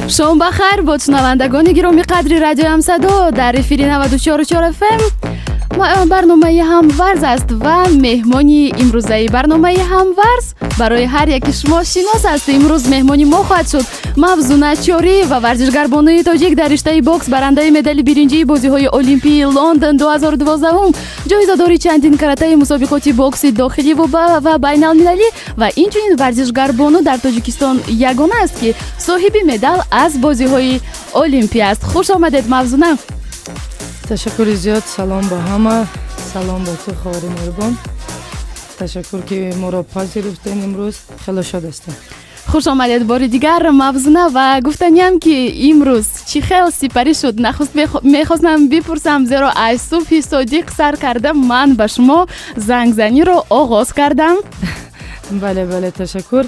Шом ба хайр бод, шунавандагони гиромӣ қадри Радиои Ҳамсадо. Дар эфири 94,4 ФМ барномаи «Ҳамварз» аст ва меҳмони имрӯзаи барномаи «Ҳамварз» барои ҳар яки шумо шинос аст. Имрӯз меҳмони мо хоҳад шуд Мавзуна Чориева, варзишгарбонуи тоҷик дар риштаи бокс, барандаи медали биринҷии Бозиҳои Олимпии Лондон 2012, ҷоизадори чандин каратаи мусобиқоти бокси дохилӣ ва байналмилалӣ ва инчунин варзишгарбону дар Тоҷикистон ягона аст, ки соҳиби медал аз Бозиҳои Олимпӣ аст. Хуш омадед, Мавзуна! Ташаккури зиёд. Салом ба ҳама, салом ба ту, хоҳари меҳрубон. Ташаккур, ки моро пазируфтем имрӯз. Хеле шод ҳастем. Хуш омадед бори дигар, Мавзуна. Ва гуфтаниям, ки имрӯз чӣ хел сипарӣ шуд, нахуст мехостам бипурсам, зеро аз субҳи содиқ сар карда ман ба шумо зангзаниро оғоз кардам. Бале, ташаккур.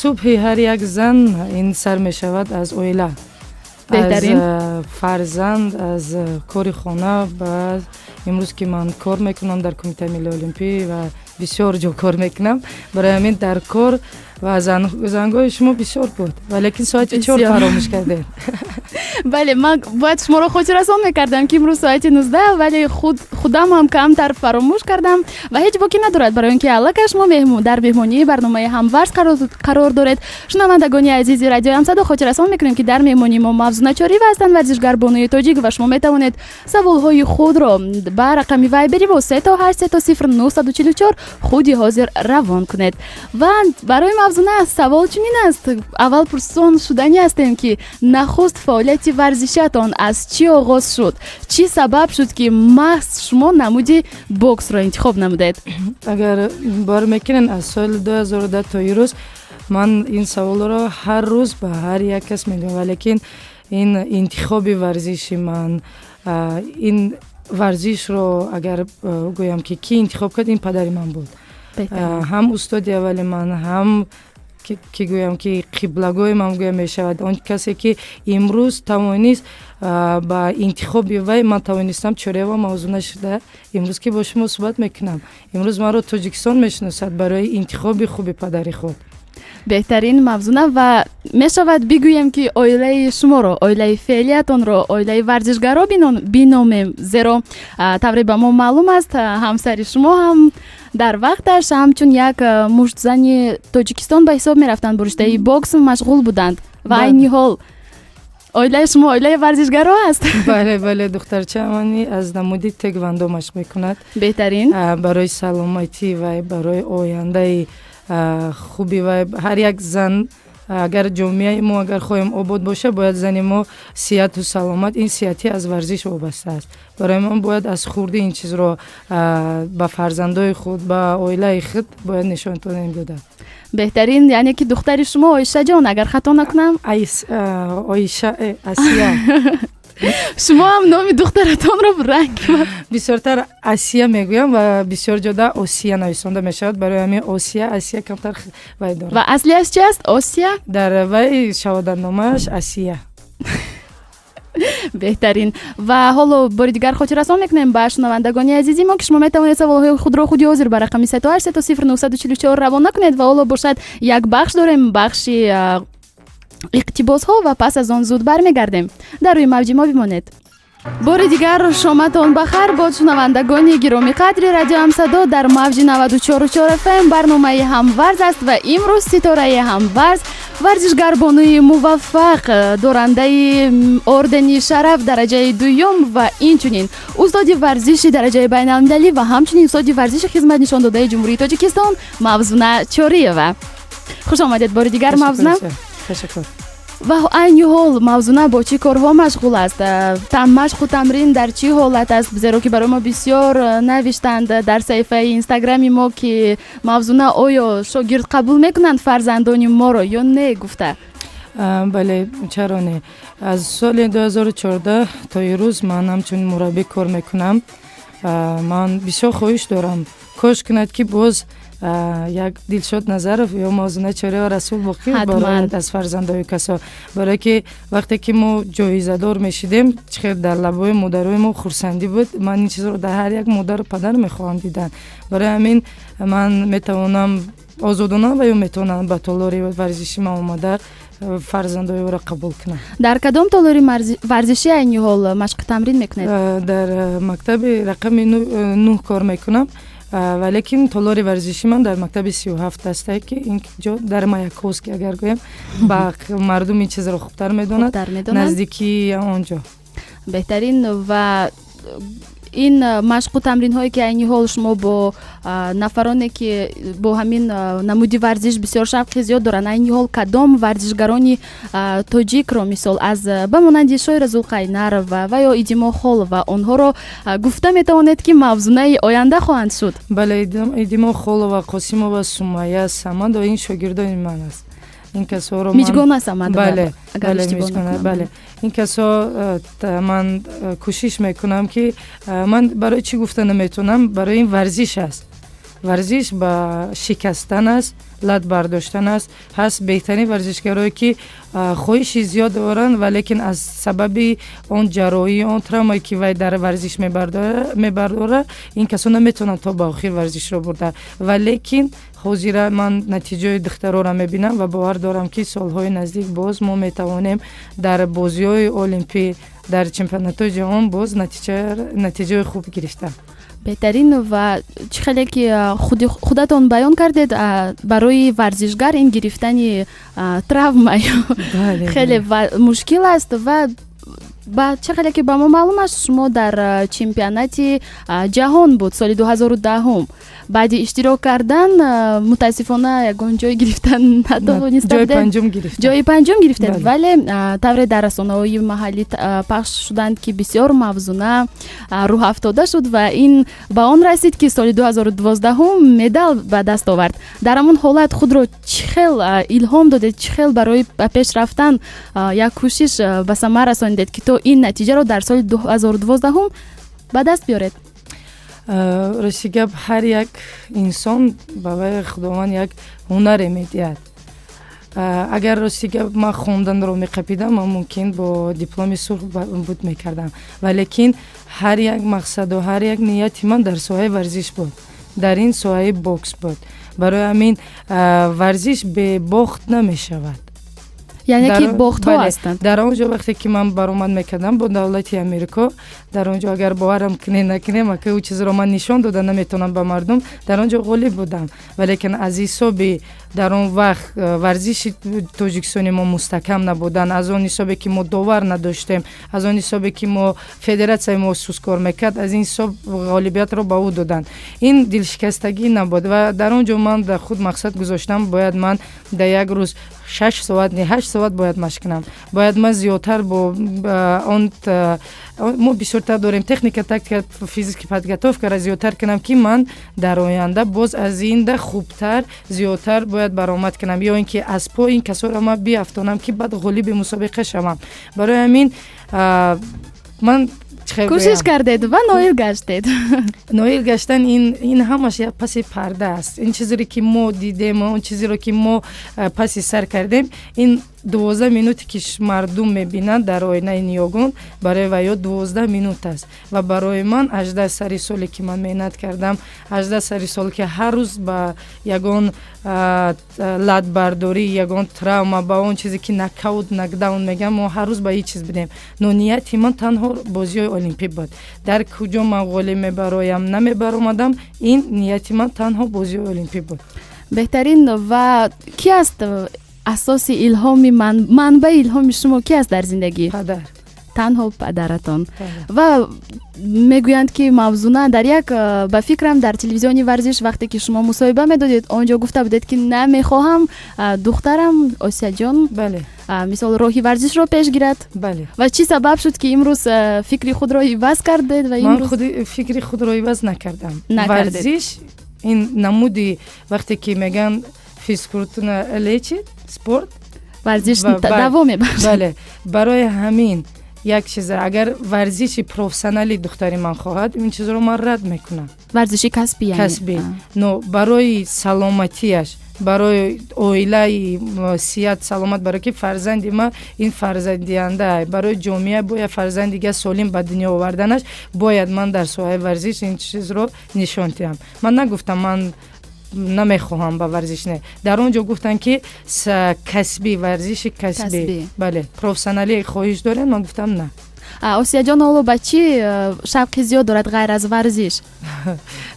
Субҳи ҳар як зан ин сар мешавад аз оила, аз фарзанд, аз кори хона. Ба имрӯз, ки ман кор мекунам дар Кумитаи миллии олимпӣ ва бисёр ҷо кор мекунам, барои ҳамин дар кор ва зангҳои шумо бисёр буд, валекин соати 4 фаромӯш кардем. Бале, ман бояд шуморо хотиррасон мекардам, ки имрӯз соати 19, вале худам ҳам камтар фаромӯш кардам ва ҳеҷ боке надорад, барои он ки аллакай шумо дар меҳмонии барномаи «Ҳамварз» қарор доред. Шунавандагони азизи Радиои Ҳамсадо, хотиррасон мекунем, ки дар меҳмонии мо Мавзуна Чориева ҳастанд, варзишгар бонуи тоҷик, ва шумо метавонед саволҳои худро ба рақами вайбери бо 3 8 0 0 944 худи ҳозир равон кунед. Ва барои Мавзуна савол чунин аст: аввал пурсон шудани ҳастем, ки нахуст фаъолияти варзишиатон аз чӣ оғоз шуд, чӣ сабаб шуд, ки маҳз шумо намуди боксро интихоб намудед? Агар бовар мекунед, аз соли 2010 то имрӯз ман ин саволро ҳар рӯз ба ҳар як кас мегӯям, валекин ин интихоби варзиши ман, ин варзишро агар гӯям, ки кӣ интихоб кард, ин падари ман буд. Ҳам устоди аввали ман, ҳам ки гӯям, ки қиблагоҳи ман гӯям мешавад, он касе, ки имрӯз тавонист, ба интихоби вай ман тавонистам Чорева Мавзуна шуда имрӯз, ки бо шумо суҳбат мекунам. Имрӯз маро Тоҷикистон мешиносад барои интихоби хуби падари худ. Беҳтарин, Мавзуна. Ва мешавад бигӯем, ки оилаи шуморо, оилаи феълиятонро оилаи варзишгаро биномем, зеро тавре ба мо маълум аст, ҳамсари шумо ҳам дар вақташ ҳамчун як муштзани Тоҷикистон ба ҳисоб мерафтанд, бо риштаи бокс машғул буданд ва айни ҳол оилаи шумо оилаи варзишгаро аст. Бале, духтарчаамани аз намуди теквандо машқ мекунад. Беҳтарин. Барои саломатӣ ва барои ояндаи хуби вай. Ҳар як зан, агар ҷомеаи мо агар хоҳем обод бошад, бояд зани мо сиҳату саломат. Ин сиҳатӣ аз варзиш вобаста аст. Барои ман бояд аз хурдӣ ин чизро ба фарзандои худ, ба оилаи худ бояд нишон дода. Беҳтарин. Яъне ки духтари шумо Оишаҷон, агар хато накунам? Оиша, Асия. Шумо ҳам номи духтаратонро ранг Бисёртар Асия мегӯям ва бисёр ҷода Осия нависонда мешавад. Барои ҳамин Осия, Асия камтар вай дорад. Ва аслиаш чи аст, Осия? Дар вай шаҳодатномааш Асия. Беҳтарин. Ва ҳоло бори дигар хотиррасон мекунем ба шунавандагони азизи мо, ки шумо метавонед саволҳои худро худи ҳозир ба рақами 3 8 0 0 944 равона кунед. Ва ҳоло бошад, як бахш дорем, бахши иқтибосҳо, ва пас аз он зуд бармегардем. Дар рӯи мавҷи мо бимонед. Бори дигар шоматон ба хайр бод, шунавандагони гиромиқадри Радио Ҳамсадо. Дар мавҷи 94,4 ФМ барномаи «Ҳамварз» аст ва имрӯз ситораи «Ҳамварз» варзишгарбонуи муваффақ, дорандаи ордени шараф дараҷаи дуюм ва инчунин устоди варзиши дараҷаи байналмилалӣ ва ҳамчунин устоди варзиши хизматнишондодаи Ҷумҳурии Тоҷикистон Мавзуна Чориева. Хуш омадед бори дигар, Мавзуна. Ташаккур. Ва айни ҳол Мавзуна бо чӣ корҳо машғул аст, машқу тамрин дар чӣ ҳолат аст? Зеро ки барои мо бисёр навиштанд дар саҳифаи Инстаграми мо, ки Мавзуна, оё шогирд қабул мекунанд фарзандони моро ё не, гуфта. Бале, чаро не? Аз соли 2014 то имрӯз ман ҳамчун мураббӣ кор мекунам. Ман бисёр хоҳиш дорам, кош кунад, ки боз як Дилшод Назаров ё Мавзуна Чорева, Расул Боқиев барояд аз фарзандои касо. Барое ки вақте ки мо ҷоизадор мешидем, чӣ хел дар лабои модарои мо хурсандӣ буд. Ман ин чизро дар ҳар як модару падар мехоҳам дидан. Барои ҳамин ман метавонам озодона ва ё метавонам ба толори варзиши ман омада. Фарзандои ӯро қабул кунам. Дар кадом толори варзишӣ айни ҳол машқи тамрин мекунед? Дар мактаби рақами 9 кор мекунам, валекин толори варзиши ман дар мактаби 37 астае, ки ин ҷо дар Маяковский, агар гӯям, ба мардум ин чизро хубтар медонад, наздикии он ҷо. Беҳтарин. Ва ин машқу тамринҳое, ки айни ҳол шумо бо нафароне, ки бо ҳамин намуди варзиш бисёр шавқи зиёд доранд, айни ҳол кадом варзишгарони тоҷикро, мисол, аз ба монанди Шоира Зулқайнарова ва ё Идимо Холова, онҳоро гуфта метавонед, ки мавзунаи оянда хоҳанд шуд? Бале, Идимо Холова, Қосимова Сумая, Самадова, ин шогирдони ман аст. Ин касоро Миҷгона Самадова. Бале, бале, Миҷгона, бале. Ин касо ман кӯшиш мекунам, ки ман барои чӣ гуфта наметавонам, барои ин варзиш аст, варзиш ба шикастан аст, лат бардоштан аст. Ҳаст беҳтарин варзишгарое, ки хоҳиши зиёд доранд, валекин аз сабаби он ҷарроҳӣ, он травмае, ки вай дар варзиш мебардора, ин касо наметавонанд то ба охир варзишро бурда. Валекин ҳозира ман натиҷаи духтароро мебинам ва бовар дорам, ки солҳои наздик боз мо метавонем дар бозиҳои олимпӣ, дар чемпионатҳои ҷаҳон боз натиҷаи хуб гирифта. Беҳтарин. Ва чӣ хеле ки худатон баён кардед, барои варзишгар ин гирифтани травма хеле мушкил аст. Ва ба чӣ хеле ки ба мо маълум аст, шумо дар чемпионати ҷаҳон буд соли 2010-ум, баъди иштирок кардан, мутаассифона, ягон ҷой гирифтан натавониста. Ҷои панҷум гирифтед, вале тавре дар расонаҳои маҳаллӣ пахш шуданд, ки бисёр мавзуна рӯҳафтода шуд ва ин ба он расид, ки соли 2012-ум медал ба даст овард. Дар ҳамон ҳолат худро чӣ хел илҳом додед, чӣ хел барои ба пеш рафтан як кӯшиш ба самар расонидед, ки то ин натиҷаро дар соли 2012-ум ба даст биёред? Рости гап, ҳар як инсон ба вай Худованд як ҳунаре медиҳад. Агар, рости гап, ман хонданро меқапидам, ман мумкин бо дипломи сурх буд мекардам, валекин ҳар як мақсаду ҳар як нияти ман дар соҳаи варзиш буд, дар ин соҳаи бокс буд. Барои ҳамин варзиш бебохт намешавад. Яъне ки бохтҳо ҳастанд. Дар он ҷо вақте ки ман баромад мекардам бо давлати Америко, дар он ҷо, агар боварам кунем, накунем, ака, ӯ чизро ман нишон дода наметавонам ба мардум, дар он ҷо ғолиб будам, валекин аз ҳисоби дар он вақт варзиши тоҷикистони мо мустаҳкам набудан, аз он ҳисобе ки мо довар надоштем, аз он ҳисобе ки мо федератсияи мо сусткор мекард, аз ин ҳисоб ғолибиятро ба ӯ доданд. Ин дилшикастагӣ набуд. Ва дар он ҷо ман дар худ мақсад гузоштам: бояд ман дар як рӯз 6 соат, не, 8 соат бояд машқ кунам, бояд ман зиёдтар бо он мо бисёртар дорем, техника, тактика, физический подготовкаро зиёдтар кунам, ки ман дар оянда боз аз инда хубтар, зиёдтар бояд баромад кунам, ё ин ки аз по ин касоро ман биафтонам, ки баъд ғолиби мусобиқа шавам. Барои ҳамин ман кӯшиш кардед ва ноил гаштед. Ноил гаштан, ин ҳамаш як паси парда аст. Ин чизеро, ки мо дидем, он чизеро, ки мо паси сар кардем, ин 12 минуте, ки мардум мебинанд дар оинаи ниёгон, барои ваё 12 минут аст ва барои ман 18 сари соле, ки ман меҳнат кардам, 18 сари сол, ки ҳар рӯз ба ягон латбардорӣ, ягон травма, ба он чизе, ки нокаут, нокдаун мегӯям, мо ҳар рӯз ба ин чиз будем. Но нияти ман танҳо бозиҳои олимпӣ буд. Дар куҷо ман ғолиб мебароям, намебаромадам, ин нияти ман танҳо бозиҳои олимпӣ буд. Беҳтарин. Ва ки аст асоси илҳоми, манбаи илҳоми шумо ки аст дар зиндагӣ? Падар. Танҳо падаратон. Ва мегӯянд, ки мавзуна дар як, ба фикрам, дар телевизиони варзиш, вақте ки шумо мусоҳиба медодед, он ҷо гуфта будед, ки намехоҳам духтарам Осияҷон мисол роҳи варзишро пеш гирад. Ва чӣ сабаб шуд, ки имрӯз фикри худро иваз кардед ва ман фикри худро иваз накардам. Варзиш ин намуди, вақте ки мегӯянд, физкультура лечит, спорт варзиш даво мебахшад. Бале, барои ҳамин як чиза, агар варзиши профессионали духтари ман хоҳад, ин чизро ман рад мекунам. Варзиши касбӣ. Касбӣ. Но барои саломатиаш, барои оилаи сиҳат, саломат, барое ки фарзанди ман ин фарзандианда барои ҷомеа бояд фарзанди дига солим ба дунё оварданаш, бояд ман дар соҳаи варзиш ин чизро нишон диҳам. Ман нагуфтам, ман Намехоҳам ба варзиш, не. Дар он ҷо гуфтанд, ки касбӣ, варзиши касбӣ, бале, профессионалӣ хоҳиш дорем. Ман гуфтам, на. Осияҷон ҳоло ба чӣ шавқи зиёд дорад, ғайр аз варзиш?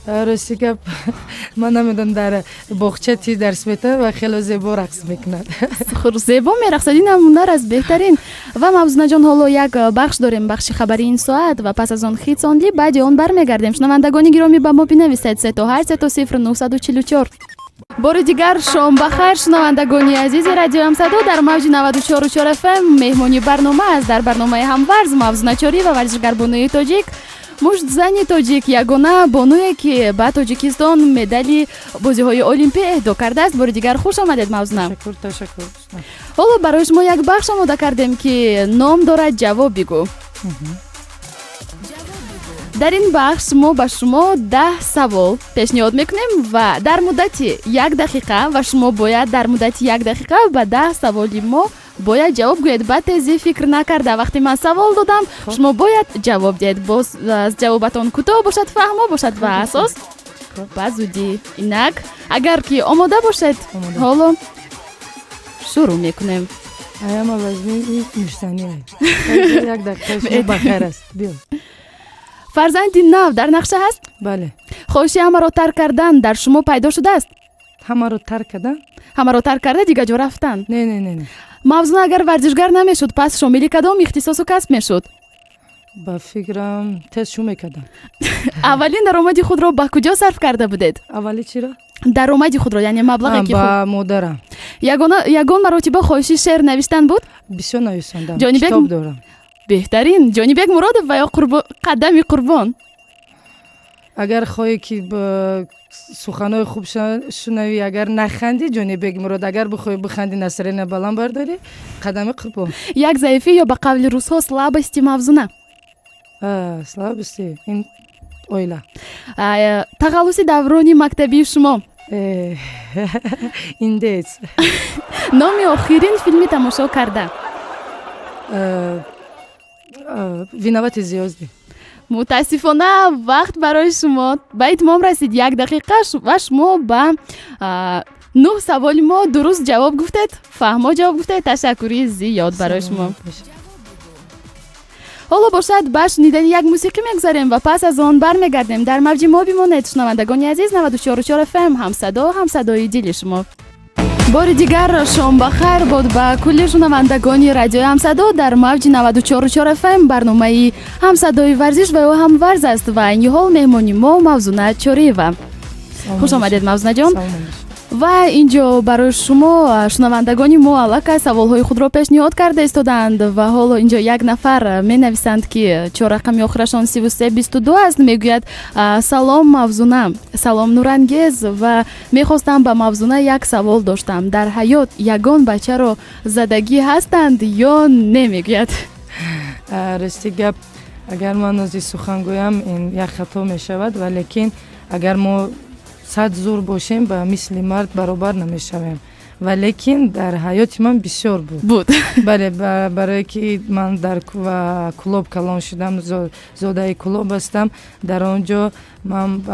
Рости гап, ман намедонам, дар боғча ти дарс метавад ва хело зебо рақс мекунад. Зебо мерақсад, ин ҳам ҳунар аст беҳтарин. Ва Мавзунаҷон, ҳоло як бахш дорем, бахши хабари ин соат, ва пас аз он Hits Only. Баъди он бармегардем. Шунавандагони гиромӣ, ба мо бинависед: 383 0 944. Бори дигар шом ба хайр, шунавандагони азизи Радиои Ҳамсадо. Дар мавҷи 94,4 ФМ меҳмони барнома аст дар барномаи Ҳамварз Мавзуна Чориева, варзишгарбонуи тоҷик, муштзани тоҷик, ягона бонуе, ки ба Тоҷикистон медали бозиҳои олимпӣ эҳдо кардааст. Бори дигар хуш омадед, Мавзуна. Ташаккур. Ҳоло барои шумо як бахш омода кардем, ки ном дорад «Ҷавоб бигӯ». Дар ин бахш мо ба шумо 10 савол пешниҳод мекунем ва дар муддати як дақиқа, ва шумо бояд дар муддати як дақиқа ба 10 саволи мо бояд ҷавоб гӯед, ба тезӣ, фикр накарда. Вақте ман савол додам, шумо бояд ҷавоб диҳед. Боз аз ҷавобатон кӯтоҳ бошад, фаҳмо бошад ва асос ба зудӣ. Инак, агар ки омода бошед, ҳоло шурӯъ мекунем. Аяма вазни муштания, як дақиқа бахайр аст, биё. Фарзанди нав дар нақша ҳаст? Бале. Хоҳиши ҳамаро тарк кардан дар шумо пайдо шудааст? Ҳамаро тарк кардан? Ҳамаро тарк карда, дигар ҷо рафтан. Не, не, не, не. Мавзуна агар варзишгар намешуд, пас шомили кадом ихтисосу касб мешуд? Ба фикрам, тез шу мекардам. Аввалин даромади худро ба куҷо сарф карда будед? Аввали чиро? Даромади худро, яъне маблағе ки ба модарам. Ягон маротиба хоҳиши шеър навиштан буд? Бисёр нависондам. Ҷонибек Китоб дорам. Беҳтарин. Ҷонибек Муродов ва ё Қадами Қурбон? Агар хоҳӣ, ки суханҳои хуб шунавӣ, агар нахандӣ, Ҷонибек Мурод. Агар бихоҳӣ бихандӣ, настроение баланд бардорӣ, Қадами Қурбон. Як заифӣ ё ба қавли русҳо слабости Мавзуна? Слабости ин оила. Тахаллуси даврони мактабии шумо? Индеец. Номи охирин филми тамошо карда? «Виноваты звёзды». Мутаассифона, вақт барои шумо ба итмом расид, як дақиқа, ва шумо ба нӯҳ саволи мо дуруст ҷавоб гуфтед, фаҳмо ҷавоб гуфтед. Ташаккури зиёд барои шумо. Ҳоло бошад, ба шунидани як мусиқӣ мегузарем ва пас аз он бармегардем. Дар мавҷи мо бимонед, шунавандагони азиз. 94,4 ФМ, ҳамсадо, ҳамсадои дили шумо. Бори дигар шом ба хайр бод ба кулли шунавандагони Радиои Ҳамсадо. Дар мавҷи 94,4 ФМ барномаи ҳамсадои варзиш ва ё Ҳамварз аст ва айни ҳол меҳмони мо Мавзуна Чориева. Хуш омадед, Мавзунаҷон. Ва инҷо барои шумо шунавандагони мо аллакай саволҳои худро пешниҳод карда истодаанд. Ва ҳоло инҷо як нафар менависанд, ки чор рақами охирашон 3322 аст. Мегӯяд: «Салом, Мавзуна». Салом, Нурангез. Ва мехостам ба Мавзуна як савол доштам: дар ҳаёт ягон бачаро задагӣ ҳастанд ё не, мегӯяд. Рости гап, агар ман ози сухан гӯям, ин як хато мешавад. Валекин агар мо сад зур бошем, ба мисли мард баробар намешавем. Валекин дар ҳаёти ман бисёр буд. Буд. Бале, барое ки ман дар Кӯлоб калон шудам, зодаи Кӯлоб ҳастам. Дар он ҷо ман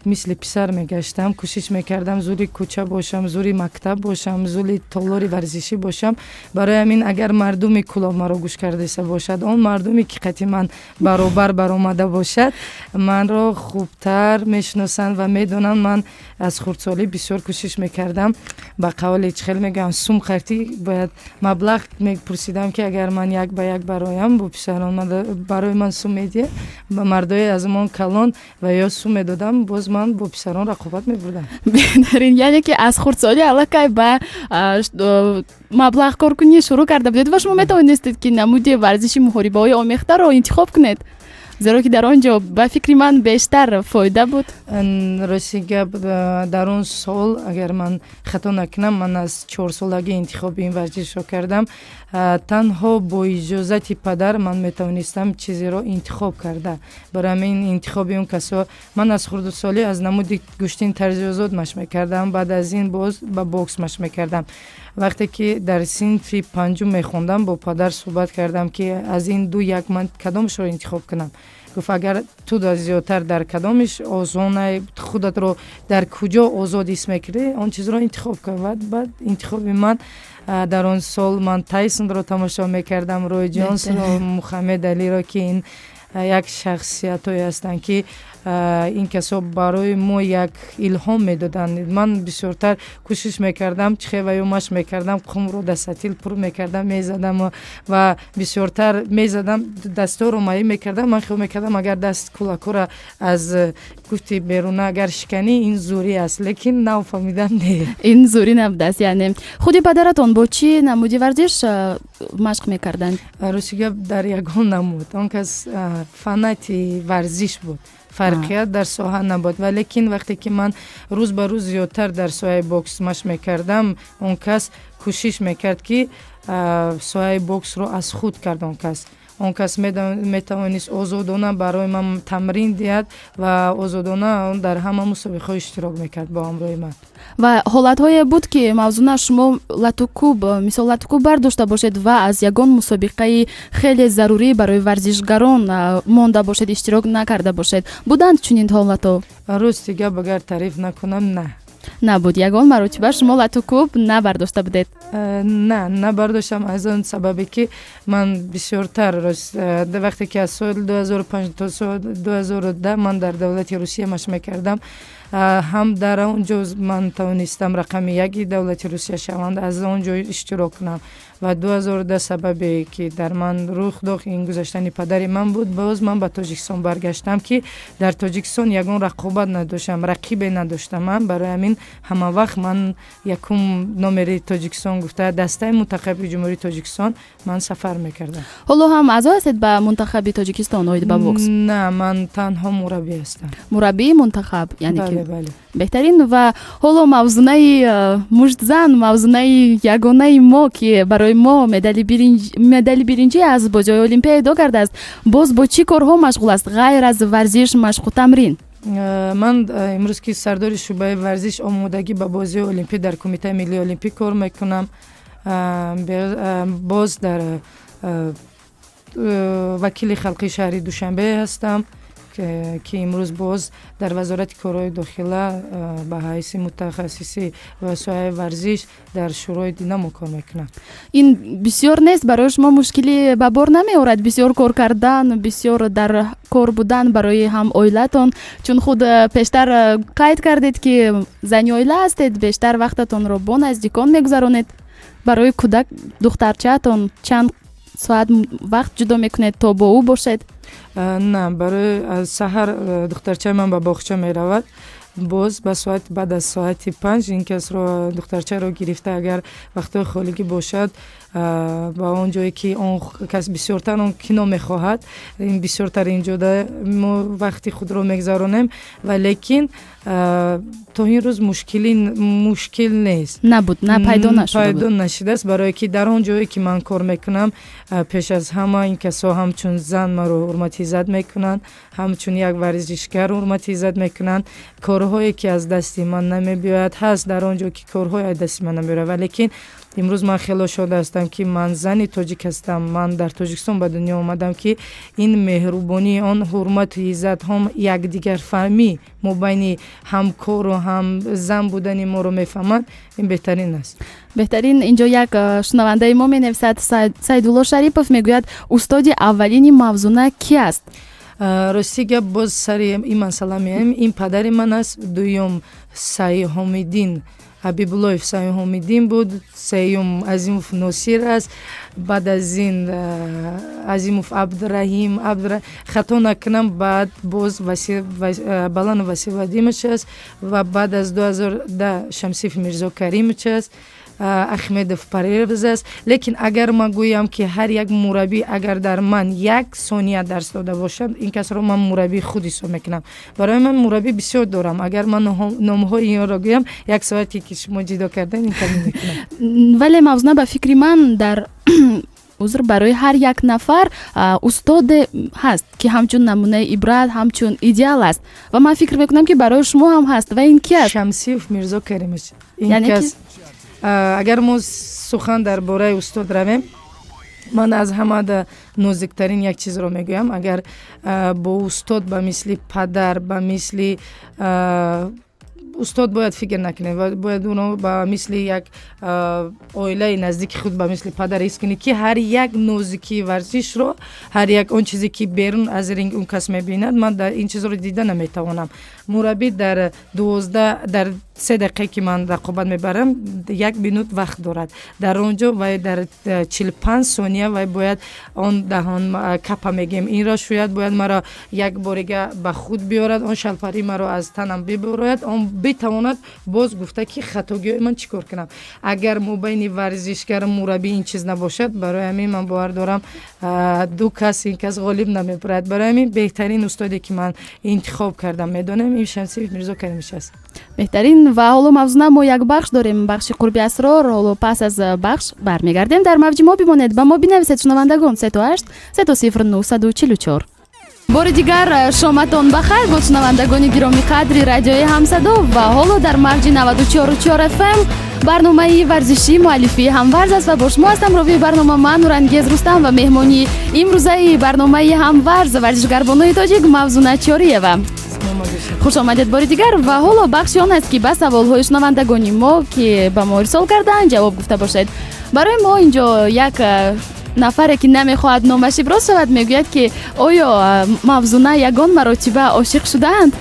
мисли писар мегаштам, кӯшиш мекардам зури кӯча бошам, зури мактаб бошам, зури толори варзишӣ бошам. Барои ҳамин, агар мардуми Кӯлоб маро гӯш кардаиста бошад, он мардуме ки қати ман баробар баромада бошад, манро хубтар мешиносанд ва медонанд. Ман аз хурдсолӣ бисёр кӯшиш мекардам, ба қавли чӣ хел мегӯям, сум қартӣ бояд маблағ мепурсидам, ки агар ман як ба як бароям бо писарон, барои ман сум медиҳед. Мардои аз мон калон ва ё сум медодам, боз ман бо писарон рақобат мебурдам. Беҳтарин. Яъне ки аз хурдсолӣ аллакай ба маблағ коркунӣ шурӯъ карда будед ва шумо метавонистед, ки намуди варзиши муҳорибаҳои омехтаро интихоб кунед, зеро ки дар он ҷо, ба фикри ман, бештар фоида буд. Рости гап, дар он сол, агар ман хато накунам, ман аз 4-солагӣ интихоби ин варзишро кардам. Танҳо бо иҷозати падар ман метавонистам чизеро интихоб карда. Барои ҳамин интихоби он касо, ман аз хурдсолӣ аз намуди гӯштини тарзи озод машқ мекардам, баъд аз ин боз ба бокс машқ мекардам. Вақте ки дар синфи панҷум мехондам, бо падар суҳбат кардам, ки аз ин ду як ман кадомашро интихоб кунам. Гуфт, агар ту зиёдтар дар кадомиш осонай, худатро дар куҷо озод ҳис мекунӣ, он чизро интихоб кун. Ва баъд интихоби ман, дар он сол ман Тайсонро тамошо мекардам, Рой Ҷонсро, Мухаммед Алиро, ки ин як шахсиятҳое ҳастанд, ки ин касо барои мо як илҳом медоданд. Ман бисёртар кӯшиш мекардам, чихе ва ё машқ мекардам, қумро дар сатил пур мекардам, мезадам ва бисёртар мезадам, дастҳоро маил мекардам. Ман хиёл мекардам, агар даст кулакҳоро аз гуфти беруна агар шиканӣ, ин зӯрӣ аст, лекин нафаҳмидам, не. Ин зӯрӣ набудааст. Яъне худи падаратон бо чӣ намуди варзиш машқ мекарданд? Рости гап, дар ягон намуд. Он кас фанати варзиш буд, фарқият дар соҳа набуд. Валекин вақте ки ман рӯз ба рӯз зиёдтар дар соҳаи бокс машқ мекардам, он кас кӯшиш мекард, ки соҳаи боксро аз худ кард. Он кас метавонист озодона барои ман тамрин диҳад ва озодона он дар ҳама мусобиқаҳо иштирок мекард бо ҳамроҳи ман. Ва ҳолатҳое буд, ки, Мавзуна, шумо латукуб, мисол, латукуб бардошта бошед ва аз ягон мусобиқаи хеле зарурӣ барои варзишгарон монда бошед, иштирок накарда бошед? Буданд чунин ҳолатҳо? Рости гап, агар таъриф накунам, на. Набуд, ягон маротиба шумо латукуб набардошта будед? На, набардоштам, аз он сабабе ки ман бисёртар вақте ки аз соли 2005 то соли 2010 ман дар давлати Русия машқ мекардам, ҳам дар он ҷо ман тавонистам рақами яки давлати Русия шаванд, аз он ҷо иштирок кунам. Ва 2010 сабабе ки дар ман рух дод, ин гузаштани падари ман буд. Боз ман ба Тоҷикистон баргаштам, ки дар Тоҷикистон ягон рақобат надоштам, рақибе надоштам ман. Барои ҳамин ҳама вақт ман якум номери Тоҷикистон гуфта, дастаи мунтахаби Ҷумҳурии Тоҷикистон ман сафар мекардам. Ҳоло ҳам аъзо ҳастед ба мунтахаби Тоҷикистон оид ба бокс? На, ман танҳо мураббӣ ҳастам. Мураббии мунтахаб, яъне ки. Бале. Беҳтарин. Ва ҳоло Мавзунаи муштзан, Мавзунаи ягонаи мо, ки барои мо медали биринҷӣ аз бозиҳои Олимпия эҳдо кардааст, боз бо чӣ корҳо машғул аст, ғайр аз варзиш, машқу тамрин? Ман имрӯз ки сардори шӯъбаи варзиш, омодагӣ ба бозиҳои олимпӣ дар Кумитаи миллии олимпӣ кор мекунам. Боз дар вакили халқии шаҳри Душанбе ҳастам, ки имрӯз боз дар Вазорати корҳои дохила ба ҳайси мутахассиси соҳаи варзиш дар шӯрои Динамо кор мекунам. Ин бисёр нест барои шумо, мушкилӣ ба бор намеорад, бисёр кор кардан, бисёр дар кор будан барои ҳам оилатон? Чун худ пештар қайд кардед, ки зани оила ҳастед, бештар вақтатонро бо наздикон мегузаронед. Барои кӯдак, духтарчаатон чанд соат вақт ҷудо мекунед, то бо ӯ бошед? На, барои саҳар духтарчаи ман ба боғча меравад, боз ба соат баъд аз соати 5 ин касро, духтарчаро гирифта, агар вақтҳои холигӣ бошад, ба он ҷое ки он кас бисёртар он кино мехоҳад, бисёртар инҷода мо вақти худро мегузаронем. Ва лекин то ин рӯз мушкилӣ мушкил нест. Набуд, на пайдо нашуда? Пайдо нашудааст, барое ки дар он ҷое ки ман кор мекунам, пеш аз ҳама ин касо ҳамчун зан маро ҳурмати иззат мекунанд, ҳамчун як варзишгар ҳурмати иззат мекунанд. Корҳое ки аз дасти ман намебиёяд ҳаст, дар он ҷо ки корҳое аз дасти ман намебиёяд. Валекин имрӯз ман хело шод ҳастам, ки ман зани тоҷик ҳастам, ман дар Тоҷикистон ба дунё омадам, ки ин меҳрубонӣ, он ҳурмату иззат, ҳам якдигарфаҳмӣ мобайни ҳамкору ҳам зан будани моро мефаҳманд, ин беҳтарин аст. Беҳтарин. Инҷо як шунавандаи мо менависад, Сайдулло Шарипов мегӯяд: устоди аввалини Мавзуна ки аст? Рости гап, боз сари ин масъала меоем. Ин падари ман аст, дуюм Сайҳомиддин Ҳабибуллоев Сайҳомиддин буд, сеюм Азимов Носир аст, баъд аз ин Азимов Абдураҳим, хато накунам, баъд боз Баланов Васил Владимирович аст ва баъд аз 2010 Шамсиев Мирзо Каримович аст, Ахмедов Парвез аст. Лекин агар ман гӯям, ки ҳар як мураббӣ агар дар ман як сония дарс дода бошад, ин касро ман мураббии худ ҳисоб мекунам. Барои ман мураббӣ бисёр дорам, агар ман номҳои инро гӯям, як соате ки шумо ҷудо кардан, ин камӣ мекунам. Вале, Мавзуна, ба фикри ман, дар узр, барои ҳар як нафар устоде ҳаст, ки ҳамчун намунаи ибрат, ҳамчун идеал аст, ва ман фикр мекунам, ки барои шумо ҳам ҳаст. Ва ин ки аст? Шамсиев Мирзо Каримович. Ин кас, агар мо сухан дар бораи устод равем, Ман аз ҳамада нозиктарин як чизро мегӯям: агар бо устод ба мисли падар, ба мисли устод бояд фикр накунед ва бояд уно ба мисли як оилаи наздики худ, ба мисли падар ҳис кунед, ки ҳар як нозикии варзишро, ҳар як он чизе, ки берун аз ринг он кас мебинад, ман дар ин чизро дида наметавонам. Мураббӣ дар 12, дар 3 дақиқа, ки ман рақобат мебарам, як минут вақт дорад. Дар он ҷо вай дар 45 сония вай бояд он даҳон капа мегӯем, инро шӯяд, бояд маро як борига ба худ биёрад, он шалпарӣ маро аз танам бибурояд, он битавонад боз гуфта, ки хатогиҳои ман чӣ кор кунам. Агар мобайни варзишгару мураббӣ ин чиз набошад, барои ҳамин ман бовар дорам, ду кас, ин кас ғолиб намебурад. Барои ҳамин беҳтарин устоде, ки ман интихоб кардам, медонам, ин Шамсиев Мирзо Каримович аст. Беҳтарин. Ва ҳоло, Мавзуна, мо як бахш дорем, бахши «Қурби асрор». Ҳоло пас аз бахш бармегардем. Дар мавҷи мо бимонед, ба мо бинависед, шунавандагон: 383 000 944. Бори дигар шоматон ба хайр бод, шунавандагони гиромиқадри Радиои Ҳамсадо. Ва ҳоло дар мавҷи 94,4 ФМ барномаи варзишӣ муаллифии «Ҳамварз» аст ва бо шумо ҳастам, ровии барнома ман, Нурангез Рустам, ва меҳмони имрӯзаи барномаи «Ҳамварз» варзишгарбонои тоҷик Мавзуна Чориева. Хуш омадед бори дигар. Ва ҳоло бахши он аст, ки ба саволҳои шунавандагони мо, ки ба мо ирсол кардаанд, ҷавоб гуфта бошед. Барои мо инҷо як нафаре, ки намехоҳад номаш иброз шавад, мегӯяд, ки оё Мавзуна ягон маротиба ошиқ шудаанд?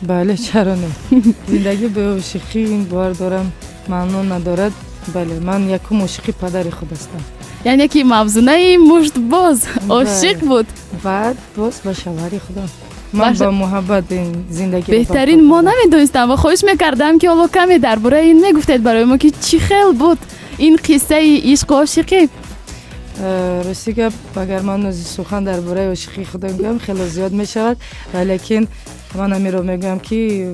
Бале, чаро не? Зиндагӣ бе ошиқӣ, ин бовар дорам, маъно надорад. Бале, ман якум ошиқи падари худ ҳастам. Яъне ки Мавзунаи муштбоз ошиқ буд. Баъд боз ба шавҳари худам. Ман ба муҳаббат зиндагӣ. Беҳтарин. Мо намедонистам ва хоҳиш мекардам, ки ҳоло каме дар бораи ин мегуфтед барои мо, ки чӣ хел буд ин қиссаи ишқу ошиқӣ. Рости гап, агар ман нози сухан дар бораи ошиқии худам гӯям, хело зиёд мешавад, валекин ман ҳаминро мегӯям, ки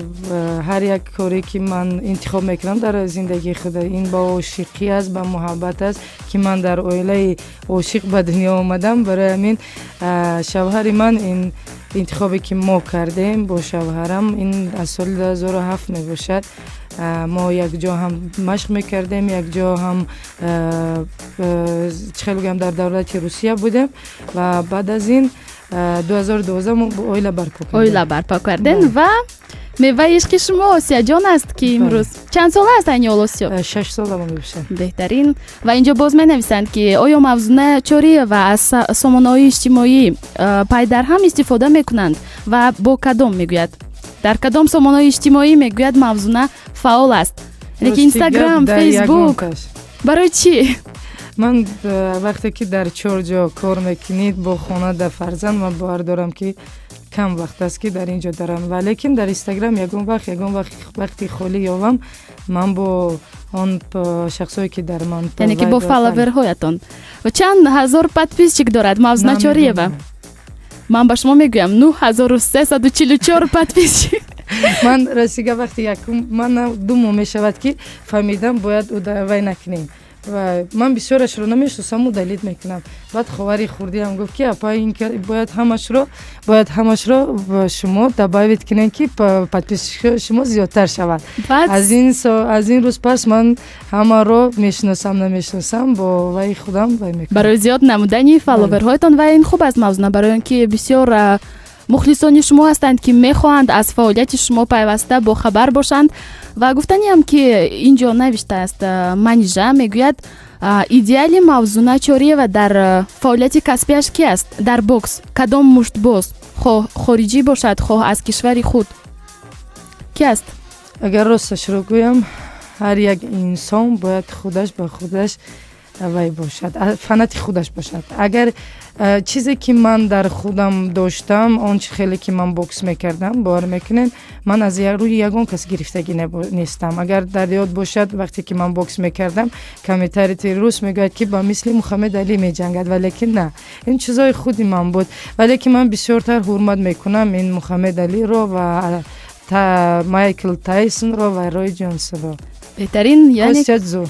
ҳар як коре, ки ман интихоб мекунам дар зиндагии худ, ин ба ошиқӣ аст, ба муҳаббат аст, ки ман дар оилаи ошиқ ба дунё омадам. Барои ҳамин шавҳари ман, ин интихобе, ки мо кардем бо шавҳарам, ин аз соли 2007 мебошад. Мо якҷо ҳам машқ мекардем, якҷо ҳам, чӣ хел гӯям, дар давлати Русия будем ва баъд аз ин 2012 мо оила барпо кардем. Оила барпо кардем ва меваи ишқи шумо Осияҷон аст, ки имрӯз чанд сола аст айни ҳол Осиё? 6 сола мебошад. Беҳтарин. Ва инҷо боз менависанд, ки оё Мавзуна Чориева аз сомонаҳои иҷтимоӣ пайдарҳам истифода мекунанд ва бо кадом, мегӯяд, дар кадом сомонаҳои иҷтимоӣ, мегӯяд, Мавзуна фаъол аст, яъне ки Инстаграм, Фейсбук? Барои чӣ? Ман вақте ки дар чор ҷо кор мекунед, бо хона да фарзанд, ман бовар дорам, ки кам вақт аст, ки дар ин ҷо дарам. Валекин дар Инстаграм ягон вақт вақти холӣ ёвам, ман бо он шахсое, ки дар ман Яъне ки бо фолловерҳоятон. Чанд ҳазор подписчик дорад Мавзуна Чориева? Ман ба шумо мегӯям: 9344 подписчик. Ман ростига вақти якум, ман 2 моҳ мешавад, ки фаҳмидам, бояд вай накунем ва ман бисёрашро намешиносам, удалить мекунам. Баъд ховари хурдиам гуфт, ки апа, ин бояд ҳамашро шумо добавить кунем, ки подписчик шумо зиёдтар шавад. Аз ин рӯз пас ман ҳамаро мешиносам, намешиносам, бо ваи худам вай мекунам. Барои зиёд намудани фолловерҳоятон. Ва ин хуб аст, Мавзуна, барои он ки бисёр мухлисони шумо ҳастанд, ки мехоҳанд аз фаъолияти шумо пайваста бохабар бошанд. Ва гуфтаниам, ки ин ҷо навиштааст, Манижа мегӯяд: идеали Мавзуна Чориева дар фаъолияти касбиаш ки аст? Дар бокс кадом муштбоз, хоҳ хориҷӣ бошад, хоҳ аз кишвари худ, ки аст? Агар росташро гӯям, ҳар як инсон бояд худаш ба худаш вай бошад, фанати худаш бошад. Агар чизе, ки ман дар худам доштам, он чи хеле ки ман бокс мекардам, бовар мекунед, ман аз рӯи ягон кас гирифтагӣ нестам. Агар дар ёд бошад, вақте ки ман бокс мекардам, комментарии рус мегӯяд, ки ба мисли Мухаммед Алӣ меҷангад, валекин на, ин чизои худи ман буд. Валекин ман бисёртар ҳурмат мекунам ин Мухаммед Алиро ва Майкл Тайсонро ва Рой Ҷонсонро. Беҳтарин, яъне Зу.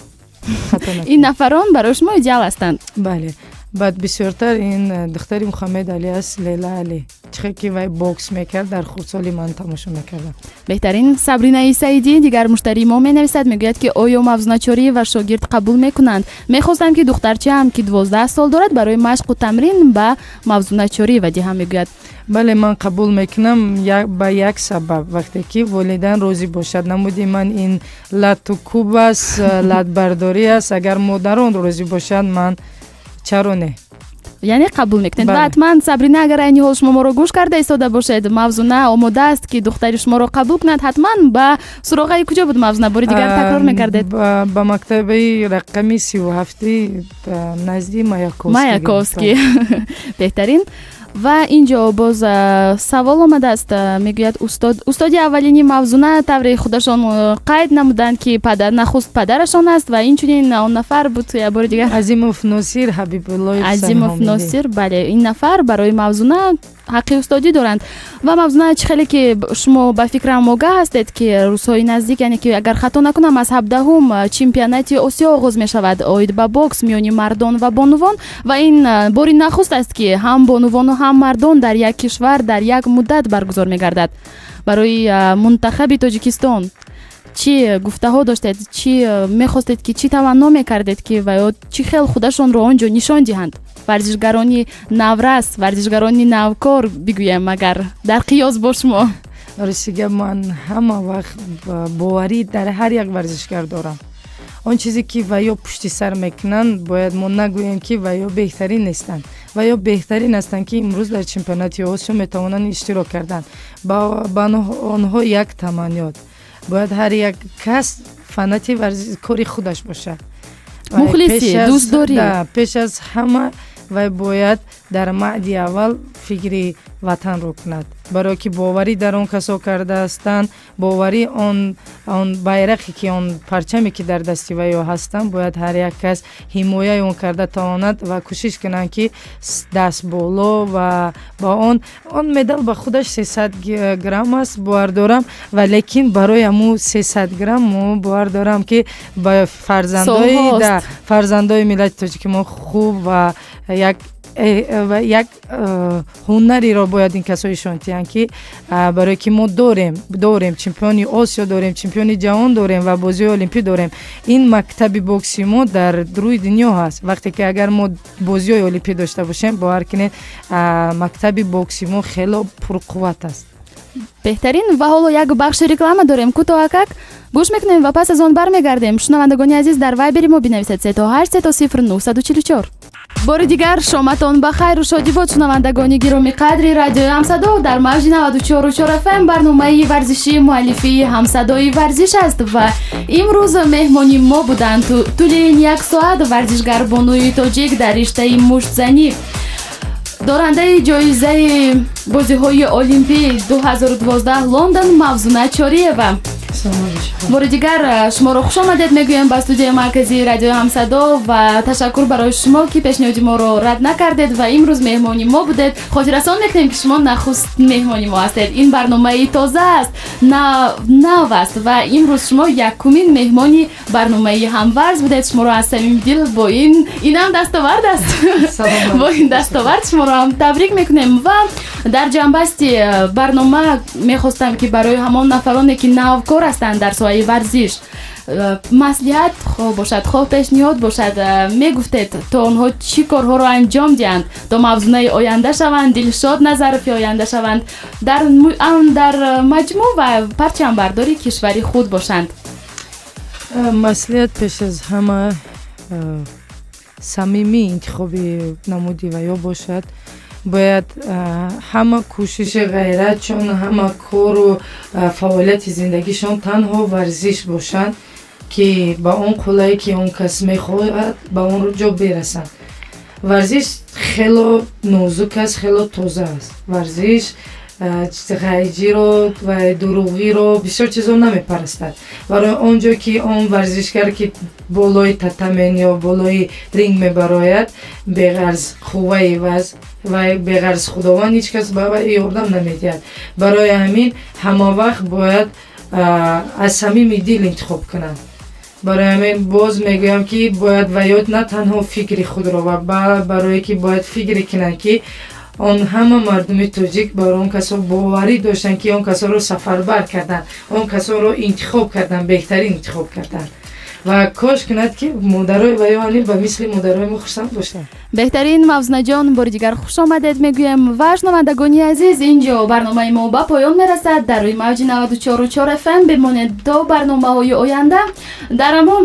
Ин нафарон барои шумо идеал ҳастанд. Бале. Баъд бисёртар ин духтари Мухаммед Алӣ аст, Лейла Алӣ. Чихе ки вай бокс мекард, дар хурдсоли ман тамошо мекардам. Беҳтарин. Сабринаи Саидӣ, дигар муштарии мо, менависад, мегӯяд, ки оё Мавзуна Чориева шогирд қабул мекунанд? Мехостам, ки духтарчаам, ки 12 сол дорад, барои машқу тамрин ба Мавзуна Чориева диҳам, мегӯяд. Бале, ман қабул мекунам ба як сабаб: вақте ки волидайн розӣ бошад. Намуди ман ин латту кӯб аст, латбардорӣ аст. Агар модарон розӣ бошанд, ман чаро не? Яъне қабул мекунед? Ва ҳатман, Сабрина, агар айни ҳол шумо моро гӯш карда истода бошед, Мавзуна омода аст, ки духтари шуморо қабул кунад. Ҳатман ба суроғаи куҷо буд, Мавзуна, бори дигар такрор мекардед? Ба мактаби рақами 37-и назди Маяковский. Маяковский, беҳтарин. Ва ин ҷо боз савол омадааст, мегӯяд: устод, устоди аввалини Мавзуна, тавре худашон қайд намуданд, ки нахуст падарашон аст ва инчунин он нафар буд, як бори дигар. Азимов Носир Ҳабибуллоев. Азимов Носир, бале, ин нафар барои Мавзуна ҳаққи устодӣ доранд. Ва Мавзуна, чӣ хеле ки шумо ба фикрам огаҳ ҳастед, ки рӯзҳои наздик, яъне ки агар хато накунам, аз 17-ум чемпионати Осиё оғоз мешавад оид ба бокс миёни мардон ва бонувон. Ва ин бори нахуст аст, ки ҳам бонувону ҳам мардон дар як кишвар дар як муддат баргузор мегардад. Барои мунтахаби Тоҷикистон чӣ гуфтаҳо доштед, чӣ мехостед, ки чӣ таманно мекардед, ки ва ё чӣ хел худашонро он ҷо нишон диҳанд варзишгарони наврас, варзишгарони навкор бигӯем, агар дар қиёс бо шумо? Рости гап, ман ҳама вақт боварӣ дар ҳар як варзишгар дорам. Он чизе ки ва ё пушти сар мекунанд, бояд мо нагӯем, ки ва ё беҳтарин нестанд. Ва ё беҳтарин ҳастанд, ки имрӯз дар чемпионати Осиё метавонанд иштирок карданд. Ба онҳо як таманниёт: бояд ҳар як кас фанати кори худаш бошад. Мухлисӣ, дӯстдорӣ. Пеш аз ҳама вай бояд дар маъди аввал фикри ватанро кунад, барое ки боварӣ дар он касо кардаастанд, боварӣ он байрақе ки, он парчаме ки дар дасти вайё ҳастанд, бояд ҳар як кас ҳимояи он карда тавонад ва кӯшиш кунанд, ки даст боло ва ба он медал ба худаш 300 грамм аст, бовар дорам. Ва лекин барои ҳамун 300 грамм мо бовар дорам, ки ба фарзандои миллати тоҷики мо хуб ва як ҳунареро бояд ин касо ишон диҳанд, ки барое ки мо дорем чемпиони Осиё дорем, чемпиони ҷаҳон дорем ва бозиҳои олимпӣ дорем. Ин мактаби бокси мо дар рӯи дунё ҳаст. Вақте ки агар мо бозиҳои олимпӣ дошта бошем, бовар кунед, мактаби бокси мо хело пурқувват аст. Беҳтарин. Ва ҳоло як бахши реклама дорем, кӯтоҳакак гӯш мекунем ва пас аз он бармегардем. Шунавандагони азиз, дар Вайбери мо бинависед: 383 0 944. Бори дигар шоматон ба хайру шодӣ бод, шунавандагони гиромӣ қадри Радиои Ҳамсадо. Дар мавҷи 94,4 ФМ барномаи варзишии муаллифии Ҳамсадои варзиш аст ва имрӯз меҳмони мо буданд тӯли ин як соат варзишгарбонуи тоҷик дар риштаи муштзанӣ, дорандаи ҷоизаи бозиҳои олимпӣ 2012 Лондон Мавзуна Чориева. Бори дигар шуморо хушомадед мегӯем ба студияи марказии Радиои Ҳамсадо ва ташаккур барои шумо, ки пешниҳоди моро рад накардед ва имрӯз меҳмони мо будед. Хотиррасон мекунем, ки шумо нахуст меҳмони мо ҳастед. Ин барномаи тоза аст, нав аст ва имрӯз шумо якумин меҳмони барномаи Ҳамварз будед. Шуморо аз самими дил бо ин, инам дастовард аст, бо ин дастовард шуморо ҳам табрик мекунем. Ва дар ҷамъбасти барнома мехостам, ки барои ҳамон нафароне, ки навкор ҳастанд дар соҳаи варзиш, маслиҳат хоҳ бошад, хоҳ пешниҳод бошад, мегуфтед, то онҳо чӣ корҳоро анҷом диҳанд, то Мавзунаи оянда шаванд, Дилшод Назарофи оянда шаванд, дар маҷмӯъ ва парчамбардори кишвари худ бошанд. Маслиҳат: пеш аз ҳама самимӣ интихоби намуди ваё бошад. Бояд ҳама кӯшиши ғайратшон, ҳама кору фаъолияти зиндагишон танҳо варзиш бошанд, ки ба он қуллае, ки он кас мехоҳад, ба он ҷо берасанд. Варзиш хело нозук аст, хело тоза аст. Варзиш ғайҷиро ва дурӯғиро, бисёр чизо намепарастад. Барои он ҷо ки он варзишгар, ки болои татамен ё болои ринг мебарояд, беғарз қувваи ваз ва беғарз Худованд ҳеҷ кас ба вай ёрдам намедиҳад. Барои ҳамин ҳама вақт бояд аз самими дил интихоб кунанд. Барои ҳамин боз мегӯям, ки бояд ваё на танҳо фикри худро ва барое ки бояд фикре кунанд, ки он ҳама мардуми тоҷик бар он касо боварӣ доштанд, ки он касоро сафарбар карданд, он касонро интихоб карданд, беҳтарин интихоб карданд. Ва кош кунад, ки модарои ваё ҳанин ба мисли модарои мо хурсанд бошанд. Беҳтарин, Мавзунаҷон, бори дигар хуш омадед мегӯем. Ва шунавандагони азиз, инҷо барномаи мо ба поён мерасад. Дар рӯи мавҷи 94,4 FM бимонед то барномаҳои оянда. Дар амон.